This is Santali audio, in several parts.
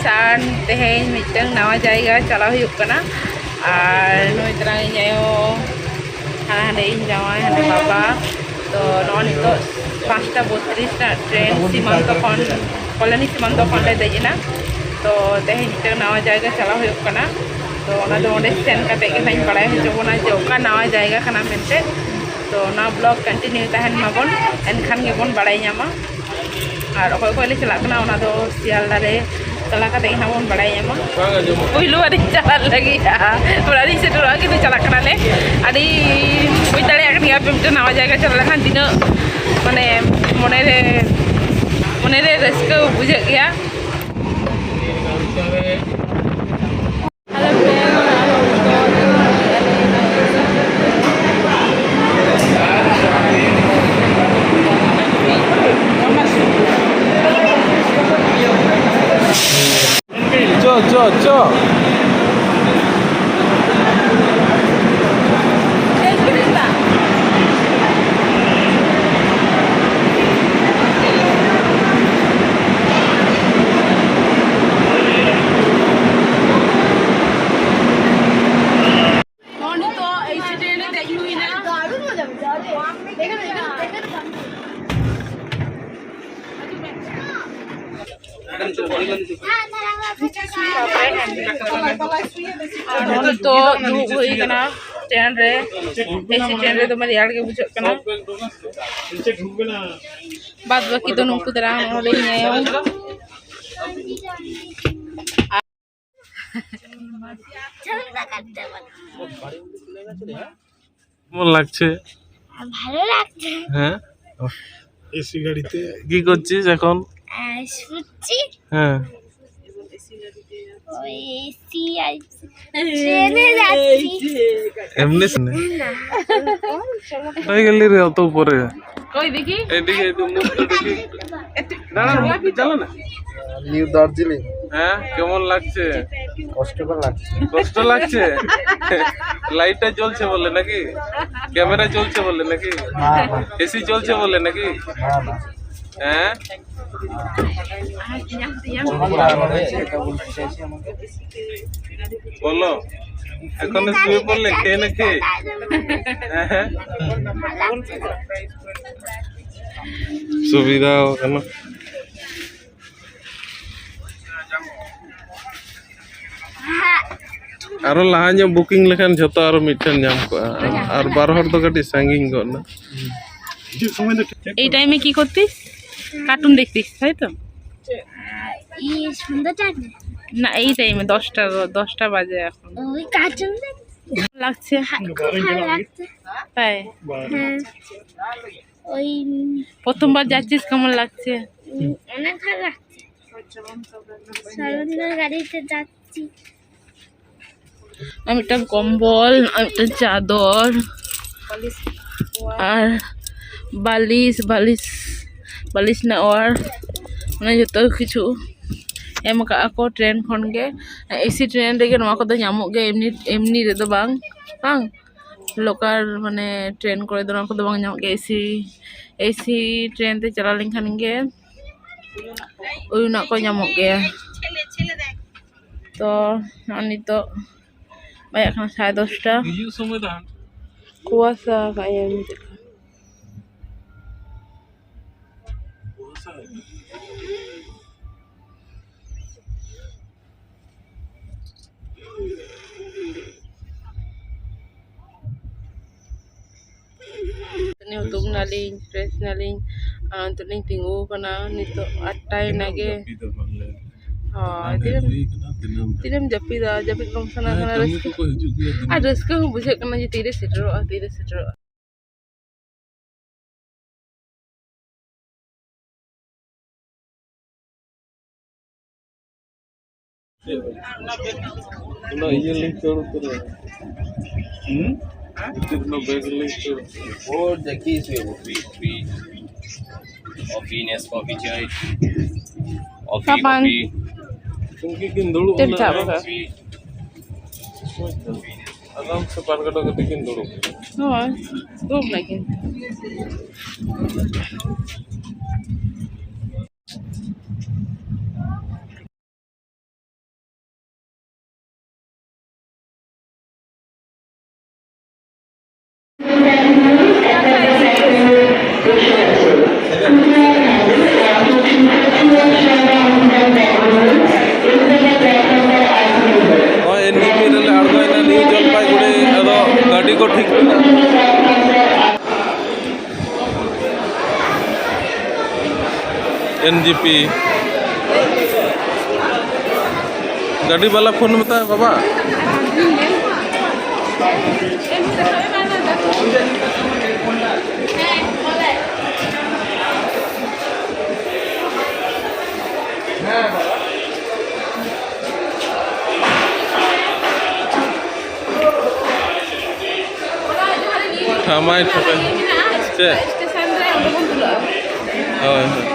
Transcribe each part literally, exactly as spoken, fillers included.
ᱥᱟᱱ ᱛᱮᱦᱮᱧ ᱢᱤᱫᱴᱟᱝ ᱱᱟᱣᱟ ᱡᱟᱭᱜᱟ ᱪᱟᱞᱟᱣ ᱦᱩᱭᱩᱜ ᱠᱟᱱᱟ᱾ ᱟᱨ ᱱᱩᱭ ᱛᱟᱨᱟ ᱤᱧ ᱟᱭᱳ, ᱦᱟᱱᱟ ᱦᱟᱸᱰᱮ ᱤᱧ ᱡᱟᱶᱟᱭ, ᱦᱟᱸᱰᱮ ᱵᱟᱵᱟ᱾ ᱛᱚ ᱱᱚᱜᱼᱚᱭ ᱱᱤᱛᱚᱜ ᱯᱟᱸᱪᱴᱟ ᱵᱚᱛᱨᱤᱥ ᱨᱮᱱᱟᱜ ᱴᱨᱮᱱ ᱥᱤᱢᱟᱱᱛᱚ ᱠᱷᱚᱱ, ᱠᱚᱞᱟᱱᱤ ᱥᱤᱢᱟᱱᱛᱚ ᱠᱷᱚᱱ ᱞᱮ ᱫᱮᱡ ᱮᱱᱟ᱾ ᱛᱚ ᱛᱮᱦᱮᱧ ᱢᱤᱫᱴᱟᱝ ᱱᱟᱣᱟ ᱡᱟᱭᱜᱟ ᱪᱟᱞᱟᱣ ᱦᱩᱭᱩᱜ ᱠᱟᱱᱟ᱾ ᱛᱚ ᱚᱱᱟ ᱫᱚ ᱚᱸᱰᱮ ᱥᱮᱱ ᱠᱟᱛᱮ ᱜᱮ ᱱᱟᱜ ᱤᱧ ᱵᱟᱲᱟᱭ ᱦᱚᱪᱚ ᱵᱚᱱᱟ ᱡᱮ ᱚᱠᱟ ᱱᱟᱣᱟ ᱡᱟᱭᱜᱟ ᱠᱟᱱᱟ ᱢᱮᱱᱛᱮ᱾ ᱛᱚ ᱚᱱᱟ ᱵᱞᱚᱜ ᱠᱚᱱᱴᱤᱱᱤᱭᱩ ᱛᱟᱦᱮᱱ ᱢᱟᱵᱚᱱ, ᱮᱱᱠᱷᱟᱱ ᱜᱮᱵᱚᱱ ᱵᱟᱲᱟᱭ ᱧᱟᱢᱟ᱾ ᱟᱨ ᱚᱠᱚᱭ ᱚᱠᱚᱭ ᱞᱮ ᱪᱟᱞᱟᱜ ᱠᱟᱱᱟ, ᱚᱱᱟ ᱫᱚ ᱥᱤᱭᱟᱞᱫᱟ ᱨᱮ ᱪᱟᱞᱟᱣ ᱠᱟᱛᱮ ᱜᱮ ᱦᱟᱸᱜ ᱵᱚᱱ ᱵᱟᱲᱟᱭ ᱧᱟᱢᱟ᱾ ᱯᱩᱭᱞᱩ ᱟᱹᱰᱤ ᱪᱟᱞᱟᱜ ᱞᱟᱹᱜᱤᱫ ᱚᱲᱟᱜ ᱤᱧ ᱥᱮᱴᱮᱨᱚᱜᱼᱟ, ᱠᱤᱱᱛᱩ ᱪᱟᱞᱟᱜ ᱠᱟᱱᱟᱞᱮ᱾ ᱟᱹᱰᱤ ᱵᱩᱡᱽ ᱫᱟᱲᱮᱭᱟᱜ ᱠᱟᱱ ᱜᱮᱭᱟ ᱯᱮ, ᱢᱤᱫᱴᱮᱱ ᱱᱟᱣᱟ ᱡᱟᱭᱜᱟ ᱪᱟᱞᱟᱣ ᱞᱮᱱᱠᱷᱟᱱ ᱛᱤᱱᱟᱹᱜ ᱢᱟᱱᱮ ᱢᱚᱱᱮᱨᱮ, ᱢᱚᱱᱮᱨᱮ ᱨᱟᱹᱥᱠᱟᱹ ᱵᱩᱡᱷᱟᱹᱜ ᱜᱮᱭᱟ᱾ ᱪᱚ, ᱪᱚ, ᱪᱚ᱾ ᱱᱚᱜᱼᱚᱭ ᱱᱤᱛᱚᱜ ᱮᱭ ᱥᱤ ᱴᱨᱮᱱ ᱨᱮ ᱫᱮᱡ ᱦᱩᱭᱱᱟ᱾ ᱟᱨ ᱱᱚᱜᱼᱚᱭ ᱱᱤᱛᱚᱜ ᱫᱩᱲᱩᱵ ᱦᱩᱭ ᱠᱟᱱᱟ ᱴᱨᱮᱱ ᱨᱮ᱾ ᱮᱭ ᱥᱤ ᱴᱨᱮᱱ ᱨᱮ ᱫᱚᱢᱮ ᱨᱮᱭᱟᱲ ᱜᱮ ᱵᱩᱡᱷᱟᱹᱜ ᱠᱟᱱᱟ᱾ ᱵᱟᱫ ᱵᱟᱹᱠᱤ ᱫᱚ ᱱᱩᱠᱩ ᱫᱟᱨᱟ ᱱᱚᱰᱮ ᱧᱮᱞ᱾ কেমন লাগছে? ভালো লাগছে। হ্যাঁ। এসি গাড়িতে। কি করছিস এখন? আহ, শুচ্ছি। হ্যাঁ। ওই এসি আর ট্রেনে যাচ্ছি। এমনি শুনে। না। হয়ে গেলি রে অত উপরে। কই দেখি? এদিকে একটু মুখটা দেখি। দাঁড়ান, মুখটা চালা না। নিউ দার্জিলিং। হ্যাঁ, কেমন লাগছে? কষ্টকর লাগছে। কষ্ট লাগছে? লাইটটা জ্বলছে বলে নাকি? ক্যামেরা চলছে বলে নাকি? না, না। এসি চলছে বলে নাকি? না, না। ᱦᱮᱸ? ᱵᱚᱞᱚ᱾ ᱮᱠᱷᱚᱱ ᱥᱩᱭ ᱯᱚᱲᱞᱮ ᱠᱷᱮ ᱱᱟ ᱠᱷᱮ᱾ ᱦᱮᱸ? ᱥᱩᱵᱤᱫᱷᱟ ᱠᱟᱱᱟ᱾ ᱟᱨᱚ ᱞᱟᱦᱟ ᱧᱚᱜ ᱵᱩᱠᱤᱝ ᱞᱮᱠᱷᱟᱱ ᱡᱷᱚᱛᱚ ᱟᱨᱚ ᱢᱤᱫᱴᱷᱮᱱ ᱧᱟᱢ ᱠᱚᱜᱼᱟ᱾ ᱟᱨ ᱵᱟᱨ ᱦᱚᱲ ᱫᱚ ᱠᱟᱹᱴᱤᱡ ᱥᱟᱺᱜᱤᱧ ᱜᱚᱫ ᱮᱱᱟ᱾ এই টাইমে কি করতিস? কার্টুন দেখতিস, তাই তো? এই সন্ধ্যা টাইমে? না, এই টাইমে, দশটা, দশটা বাজে এখন। ওই কার্টুন দেখ। লাগছে। খুব ভালো লাগছে। তাই? হ্যাঁ। ওই প্রথমবার যাচ্ছিস, কেমন লাগছে? উম, অনেক ভালো লাগছে। সালানদার গাড়িতে যাচ্ছি। আমি একটা কম্বল, আমি একটা চাদর, আর বালিশ, বালিশ, বালিশ নেওয়ার, মানে, ᱡᱚᱛᱚ ᱠᱤᱪᱷᱩ ᱮᱢ ᱠᱟᱜᱼᱟ ᱠᱚ ᱴᱨᱮᱱ ᱠᱷᱚᱱ ᱜᱮ᱾ ᱮᱥᱤ ᱴᱨᱮᱱ ᱨᱮᱜᱮ ᱱᱚᱣᱟ ᱠᱚᱫᱚ ᱧᱟᱢᱚᱜ ᱜᱮᱭᱟ, ᱮᱢᱱᱤ, ᱮᱢᱱᱤ ᱨᱮᱫᱚ ᱵᱟᱝ, ᱵᱟᱝ᱾ ᱞᱳᱠᱟᱞ, ᱢᱟᱱᱮ, ᱴᱨᱮᱱ ᱠᱚᱨᱮ ᱫᱚ ᱱᱚᱣᱟ ᱠᱚᱫᱚ ᱵᱟᱝ ᱧᱟᱢᱚᱜ ᱜᱮᱭᱟ᱾ ᱮᱥᱤ, ᱮᱥᱤ ᱴᱨᱮᱱ ᱛᱮ ᱪᱟᱞᱟᱣ ᱞᱮᱱᱠᱷᱟᱱ ᱜᱮ ᱳᱭ ᱚᱱᱟ ᱠᱚ ᱧᱟᱢᱚᱜ ᱜᱮᱭᱟ᱾ ᱛᱚ, ᱱᱚᱜᱼᱚᱭ ᱱᱤᱛᱚᱜ ᱵᱟᱡᱟᱜ ᱠᱟᱱᱟ ᱥᱟᱲᱮ ᱫᱚᱥᱴᱟ᱾ ᱦᱤᱡᱩᱜ ᱥᱚᱢᱚᱭ ᱫᱚ ᱦᱟᱸᱜ ᱠᱩᱣᱟᱥᱟ ᱠᱟᱜ ᱟᱭ ᱱᱤᱛᱚᱜ᱾ ᱠᱩᱣᱟᱥᱟ᱾ ᱱᱤᱛᱚᱜ ᱦᱩᱛᱩᱢ ᱱᱟᱞᱤᱧ, ᱯᱷᱨᱮᱥ ᱱᱟᱞᱤᱧ, ᱟᱨ ᱱᱤᱛᱚᱜ ᱞᱤᱧ ᱛᱤᱸᱜᱩ ᱟᱠᱟᱱᱟ᱾ ᱱᱤᱛᱚᱜ ᱟᱴᱴᱟ ᱮᱱᱟ ᱜᱮ᱾ ᱡᱟᱹᱯᱤᱫ ᱦᱚᱸ ᱵᱟᱝ ᱞᱮ ᱦᱳᱭ, ᱦᱟᱸᱰᱮ ᱛᱤᱱᱟᱹᱜ ᱦᱩᱭ ᱠᱟᱱᱟ, ᱫᱤᱱᱟᱹᱢ ᱛᱤᱱᱟᱹᱜ ᱮᱢ ᱡᱟᱹᱯᱤᱫᱟ? ᱡᱟᱹᱯᱤᱫ ᱵᱟᱝ ᱥᱟᱱᱟ ᱦᱮᱸ, ᱠᱟᱱᱟ, ᱠᱟᱹᱢᱤ ᱨᱟᱹᱥᱠᱟᱹ᱾ ᱠᱚᱠᱚ ᱦᱤᱡᱩᱜ ᱜᱮᱭᱟ ᱫᱤᱱᱟᱹᱢ᱾ ᱟᱨ ᱨᱟᱹᱥᱠᱟᱹ ᱦᱚᱸ ᱵᱩᱡᱷᱟᱹᱜ ᱠᱟᱱᱟ ᱡᱮ ᱛᱤᱨᱮ ᱥᱮᱴᱮᱨᱚᱜᱼᱟ, ᱛᱤᱨᱮ ᱥᱮᱴᱮᱨᱚᱜᱼᱟ᱾ ᱚᱱᱟ ᱤᱭᱟᱹ ᱞᱤᱧ ᱠᱷᱟᱹᱲ ᱩᱛᱟᱹᱨᱟ᱾ ᱦᱩᱸ? ᱵᱷᱤᱛᱤᱨ ᱨᱮᱱᱟᱜ ᱵᱮᱜᱽ ᱞᱤᱧ ᱠᱷᱟᱹᱲ ᱩᱛᱟᱹᱨᱟ᱾ ᱚ, ᱡᱟᱹᱠᱤ ᱥᱮ ᱠᱚᱯᱷᱤ, ᱠᱚᱯᱷᱤ, ᱱᱮᱥᱠᱚᱯᱷᱤ ᱪᱟᱭ, ᱠᱚᱯᱷᱤ, ᱥᱟᱵᱟᱱ᱾ ᱠᱚᱯᱷᱤ᱾ ᱩᱱᱠᱤᱱ ᱠᱤᱱ ᱫᱩᱲᱩᱵ ᱪᱮᱫ ᱮᱱᱟ ᱥᱟᱵ ᱟᱨᱟᱢ ᱠᱟᱜᱼᱟ? ᱥᱮ᱾ ᱟᱨᱟᱢ ᱥᱮ ᱯᱟᱨ ᱠᱟᱴᱟ ᱠᱟᱛᱮ ᱠᱤᱱ ᱫᱩᱲᱩᱵ ᱮᱱᱟ᱾ ᱦᱳᱭ, ᱫᱩᱲᱩᱵ ᱱᱟᱠᱤᱱ᱾ ᱱᱚᱜᱼᱚᱭ ᱮᱱ ᱡᱤ ᱯᱤ ᱨᱮᱞᱮ ᱟᱬᱜᱚᱭᱮᱱᱟ ᱱᱤᱭᱩ ᱡᱚᱞᱯᱟᱭᱜᱩᱲᱤ, ᱟᱫᱚ ᱜᱟᱹᱰᱤ ᱠᱚ ᱴᱷᱤᱠ ᱢᱮᱱᱟᱜᱼᱟ᱾ ᱮᱱ ᱡᱤ ᱯᱤ ᱜᱟᱹᱰᱤ ᱵᱟᱞᱟ ᱯᱷᱳᱱ ᱢᱮᱛᱟᱭ ᱵᱟᱵᱟ᱾ ᱴᱷᱟᱢᱟᱭ ᱴᱷᱟᱢᱟᱭ᱾ ᱪᱮᱫ? ᱦᱳᱭ, ᱦᱳᱭ᱾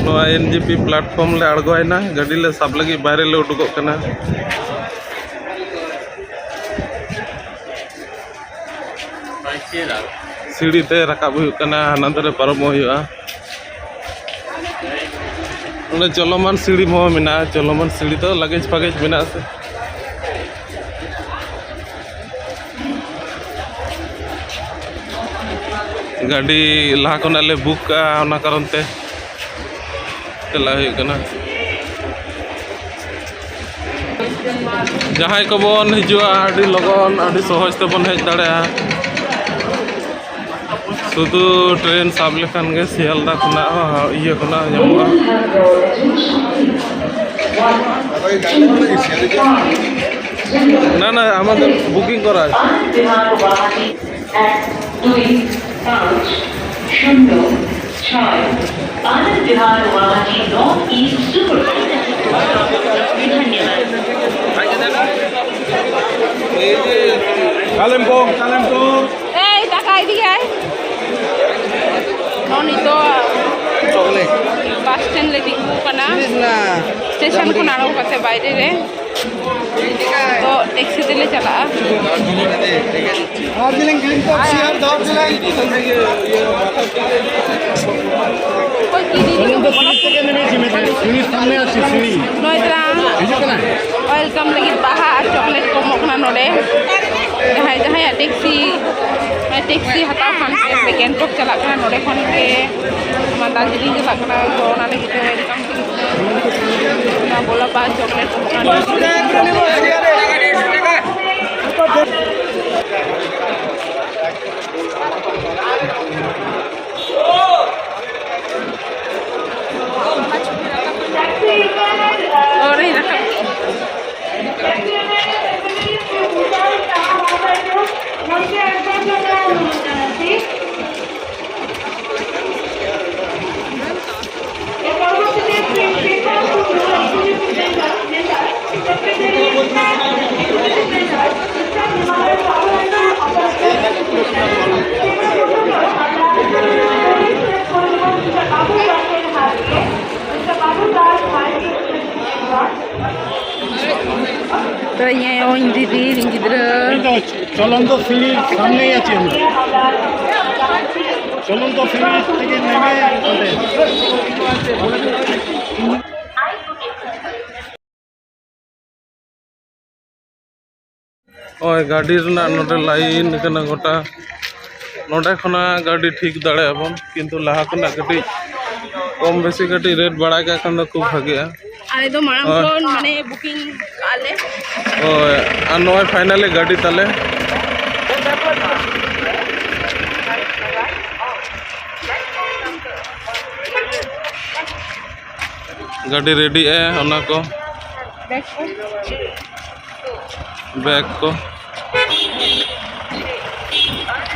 ᱱᱚᱣᱟ ᱮᱱ ᱡᱤ ᱯᱤ platform ᱞᱮ ᱟᱬᱜᱚᱭᱮᱱᱟ, ᱜᱟᱹᱰᱤ ᱞᱮ ᱥᱟᱵ ᱞᱟᱹᱜᱤᱫ ᱵᱟᱭᱨᱮ ᱞᱮ ᱩᱰᱩᱠᱚᱜ ᱠᱟᱱᱟ᱾ ᱥᱤᱲᱤ ᱛᱮ ᱨᱟᱠᱟᱵ ᱦᱩᱭᱩᱜ ᱠᱟᱱᱟ, ᱦᱟᱱᱟ ᱫᱷᱟᱨᱮ ᱯᱟᱨᱚᱢᱚᱜ ᱦᱩᱭᱩᱜᱼᱟ᱾ ᱚᱸᱰᱮ ᱪᱚᱞᱚᱢᱟᱱ ᱥᱤᱲᱤ ᱦᱚᱸ ᱢᱮᱱᱟᱜᱼᱟ, ᱪᱚᱞᱚᱢᱟᱱ ᱥᱤᱲᱤ ᱫᱚ luggage ᱯᱷᱟᱜᱮᱡᱽ ᱢᱮᱱᱟᱜᱼᱟ ᱥᱮ᱾ ᱜᱟᱹᱰᱤ ᱞᱟᱦᱟ ᱠᱷᱚᱱᱟᱜ ᱞᱮ ᱵᱩᱠ ᱠᱟᱜᱼᱟ, ᱚᱱᱟ ᱠᱟᱨᱚᱱ ᱛᱮ ᱪᱟᱞᱟᱜ ᱦᱩᱭᱩᱜ ᱠᱟᱱᱟ᱾ ᱡᱟᱦᱟᱸᱭ ᱠᱚᱵᱚᱱ ᱦᱤᱡᱩᱜᱼᱟ, ᱟᱹᱰᱤ ᱞᱚᱜᱚᱱ, ᱟᱹᱰᱤ ᱥᱚᱦᱚᱡᱽ ᱛᱮᱵᱚᱱ ᱦᱮᱡ ᱫᱟᱲᱮᱭᱟᱜᱼᱟ᱾ ᱥᱩᱫᱷᱩ ᱴᱨᱮᱱ ᱥᱟᱵ ᱞᱮᱠᱷᱟᱱ ᱜᱮ ᱥᱤᱭᱟᱞᱫᱟ ᱠᱷᱚᱱᱟᱜ ᱦᱚᱸ, ᱤᱭᱟᱹ ᱠᱷᱚᱱᱟᱜ ᱦᱚᱸ ᱧᱟᱢᱚᱜᱼᱟ᱾ না, না, আমাদের বুকিং করা আছে। এক দুই পাঁচ শূন্য ছয়। Anand Vihar Guwahati north east superfast express. ধন্যবাদ। কালিম্পং, কালিম্পং। এই, টাকা এদিকে আয়। ᱱᱚᱜᱼᱚ ᱱᱤᱛᱚᱜ ᱪᱚᱠᱞᱮᱴ᱾ ᱵᱟᱥ ᱥᱴᱮᱱᱰ ᱞᱮ ᱛᱤᱸᱜᱩ ᱟᱠᱟᱱᱟ᱾ ᱵᱩᱡᱷᱟᱹᱣ ᱱᱟ᱾ ᱥᱴᱮᱥᱚᱱ ᱠᱷᱚᱱ ᱟᱬᱜᱚ ᱠᱟᱛᱮ ᱵᱟᱭᱨᱮ ᱨᱮ᱾ ᱛᱚ ᱴᱮᱠᱥᱤ ᱛᱮᱞᱮ ᱪᱟᱞᱟᱜᱼᱟ᱾ ᱫᱟᱨᱡᱤᱞᱤᱝ, ᱜᱮᱝᱴᱚᱠ, ᱥᱤᱭᱟᱨ, ᱫᱟᱨᱡᱤᱞᱤᱝ᱾ ᱚᱠᱚᱭ ᱠᱤ ᱫᱤᱫᱤ ᱠᱚ ᱵᱚᱞᱚ? ᱥᱤᱲᱤ ᱥᱟᱢᱱᱮ ᱟᱪᱷᱮ, ᱥᱤᱲᱤ᱾ ᱱᱚᱭ ᱛᱨᱟ ᱦᱤᱡᱩᱜ ᱠᱟᱱᱟ᱾ ᱳᱭᱮᱞᱠᱟᱢ ᱞᱟᱹᱜᱤᱫ ᱵᱟᱦᱟ ᱟᱨ ᱪᱚᱠᱞᱮᱴ ᱠᱚ ᱮᱢᱚᱜ ᱠᱟᱱᱟ ᱱᱚᱰᱮ᱾ ᱡᱟᱦᱟᱸᱭ ᱡᱟᱦᱟᱸᱭᱟᱜ ᱴᱮᱠᱥᱤ, ᱴᱮᱠᱥᱤ ᱦᱟᱛᱟᱣ ᱠᱷᱟᱱ ᱯᱮ, ᱜᱮᱝᱴᱚᱠ ᱪᱟᱞᱟᱜ ᱠᱟᱱᱟ, ᱱᱚᱰᱮ ᱠᱷᱚᱱ ᱜᱮ ᱟᱢᱟᱜ ᱫᱟᱨᱡᱤᱞᱤᱝ ᱪᱟᱞᱟᱜ ᱠᱟᱱᱟ, ᱛᱚ ᱚᱱᱟ ᱞᱟᱹᱜᱤᱫ ᱛᱮ ᱳᱭᱮᱞᱠᱟᱢ ᱚᱱᱟ ᱜᱳᱞᱟᱯ ᱟᱨ ᱪᱚᱠᱞᱮᱴ ᱠᱚ ᱮᱢᱚᱜ ᱠᱟᱱᱟ᱾ ᱚ, ᱨᱮ ᱨᱟᱠᱟᱵ᱾ ᱛᱚ, ᱤᱧ ᱟᱭᱳ, ᱤᱧ ᱫᱤᱫᱤ, ᱤᱧ ᱜᱤᱫᱽᱨᱟᱹ᱾ ᱪᱚᱞᱚᱱ ᱫᱚ ᱥᱤᱲᱤ ᱥᱟᱢᱱᱮ ᱜᱮ ᱟᱪᱷᱮ᱾ ᱪᱚᱞᱚᱱ ᱫᱚ ᱥᱤᱲᱤ ᱛᱮᱜᱮ ᱱᱮᱢᱮ ᱚᱸᱰᱮ᱾ ᱳᱭ ᱜᱟᱹᱰᱤ ᱨᱮᱱᱟᱜ ᱱᱚᱰᱮ ᱞᱟᱭᱤᱱ ᱠᱟᱱᱟ ᱜᱚᱴᱟ᱾ ᱱᱚᱰᱮ ᱠᱷᱚᱱᱟᱜ ᱜᱟᱹᱰᱤ ᱴᱷᱤᱠ ᱫᱟᱲᱮᱭᱟᱜᱼᱟ ᱵᱚᱱ, ᱠᱤᱱᱛᱩ ᱞᱟᱦᱟ ᱠᱷᱚᱱᱟᱜ ᱠᱟᱹᱴᱤᱡ ᱠᱚᱢ ᱵᱮᱥᱤ ᱠᱟᱹᱴᱤᱡ ᱨᱮᱴ ᱵᱟᱲᱟᱭ ᱠᱟᱜ ᱠᱷᱟᱱ ᱫᱚ ᱠᱷᱩᱵ ᱵᱷᱟᱜᱮᱜᱼᱟ᱾ ᱟᱞᱮ ᱫᱚ ᱢᱟᱲᱟᱝ ᱦᱳᱭ᱾ ᱠᱷᱚᱱ ᱢᱟᱱᱮ ᱵᱩᱠᱤᱝ ᱠᱟᱜᱼᱟ ᱞᱮ᱾ ᱦᱳᱭ, ᱟᱨ ᱱᱚᱜᱼᱚᱭ ᱯᱷᱟᱭᱱᱟᱞᱤ ᱜᱟᱹᱰᱤ ᱛᱟᱞᱮ᱾ ᱜᱟᱹᱰᱤ ᱨᱮᱰᱤᱜᱼᱟ, ᱚᱱᱟ ᱠᱚ᱾ ᱵᱮᱜᱽ ᱠᱚ᱾ ᱵᱮᱜᱽ ᱠᱚ᱾